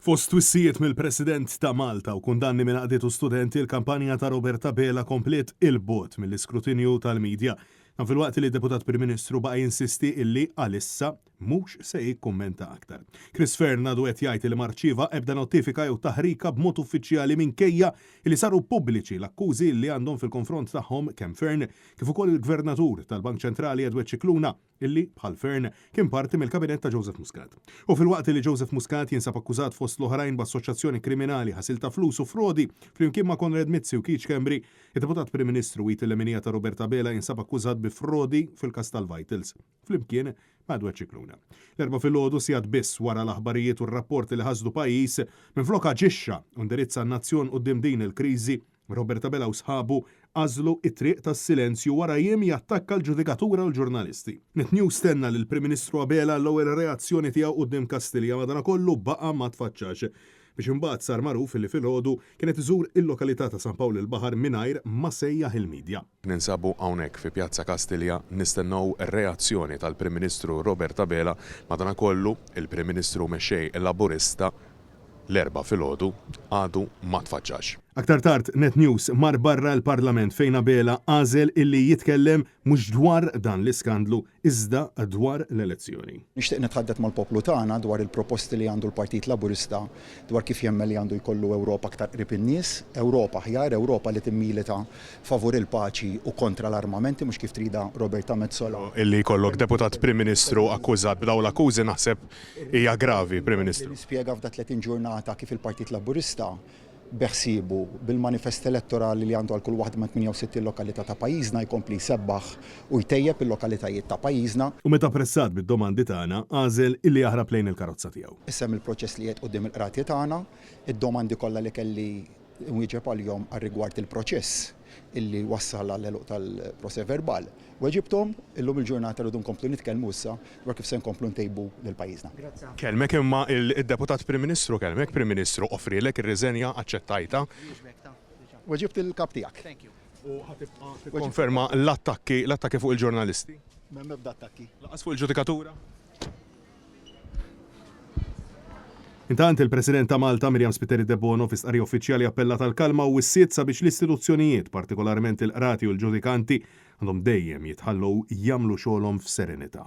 Fost twissijiet mill-President ta' Malta u kundanni minn għaqdiet u studenti, il-kampanja ta' Robert Abela kompliet 'il bogħod mill-iskrutinju tal-media. Dan filwaqt li d-Deputat Prim Ministru baqa' jinsisti illi, għalissa, mhux se jikkummenta aktar. Chris Fearne għadu qed jgħid li ma rċieva ebda notifika jew taħrika b'mod uffiċjali minkejja li saru pubbliċi l-akkużi li għandhom fil-konfront tagħhom kemm Fearne kif ukoll il-Gvernatur tal-Bank Ċentrali Edward Scicluna. illi, bħal Fearne, kien parti mill-kabinett ta' Joseph Muscat. U filwaqt li Joseph Muscat jinsab akkużat fost l-oħrajn b'assoċjazzjoni kriminali, ħasil ta' flus u frodi flimkien ma' Konrad Mizzi u Keith Schembri, id-Deputat Prim Ministru id il-leminija ta' Robert Abela jinsab akkużat bi frodi fil-każ tal-Vitals, flimkien ma' Edward Scicluna. L-Erbgħa filgħodu, sigħat biss wara l-aħbarijiet u r-rapporti li ħasdu pajjiż, minflok aġixxa u indirizza n-nazzjon quddiem din il-kriżi, Robert Abela u sħabu għażlu t-triq tas-silenzju wara jiem jattakka l-ġudikatura u l-ġurnalisti. Net News tenna lill-Prim Ministru Abela l-ewwel reazzjoni tiegħu quddiem Kastilja madanakollu baqa' ma tfaċċax. Biex imbagħad sar magħruf li filgħodu kien qed iżur il-lokalità ta' San Pawl il-Baħar mingħajr ma sejjaħ il-media. Ninsabu hawnhekk fi Pjazza Kastilja nistennew reazzjoni tal-Prim Ministru Robert Abela madanakollu il-Prim Ministru u Mexxej Laburista l-Erbgħa filgħodu għadu ma tfaċċax. Aktar tard, Net News mar barra l-Parlament fejn Abela għażel illi jitkellem mhux dwar dan l-iskandlu iżda dwar l-elezzjoni. Nixtieq nitħaddet mal-poplu tagħna dwar il-proposti li għandu l-Partit Laburista dwar kif jemmen li għandu jkollu Ewropa aktar qrib in-nies, Ewropa aħjar, Ewropa li timmilita favur il-paċi u kontra l-armamenti mhux kif tridha Roberta Metsola. Illi jkollok Deputat Prim Ministru akkużat b'dawn l-akkużi naħseb Hija gravi, Prim Ministru. Li nispjega f'da 30 ġurnata kif il-Partit Laburista beħsiebu bil-manifest elettorali li għandu għal kull waħda mit-68 lokalità ta' pajjiżna jkompli jsebbaħ u jtejjeb il-lokalitajiet ta' pajjiżna. U meta pressat bid-domandi tagħna, għażel illi jaħrab lejn il-karozza tiegħu. Issa hemm il-proċess li qiegħed quddiem il-qrati tagħna, id-domandi kollha li kelli nwieġeb għalihom għar-rigward il-proċess illi wassal għall-għeluq tal-procès verbal. Weġibthom, illum il-ġurnata rridu nkomplu nitkellmu issa dwar kif se nkomplu ntejbu lil pajjiżna. Kellmek imma il-Deputat Prim Ministru kellmek, Prim Ministru offrielek ir-riżenja aċċettajtha. Weġibt il-Kap tiegħek. U ħa tibqa' tikkonferma l-attakki l-attakki fuq il-ġurnalisti? M'hemm ebda attakki. Lanqas fuq il-ġudikatura? Intant, il-President ta' Malta, Myriam Spiteri Debono, fi stqarrija uffiċjali appellat għall-kalma u wissiet sabiex l-istituzzjonijiet, partikolarment il-qrati u l-ġudikanti, għandhom dejjem jitħallew jagħmlu xogħolhom f'serenità.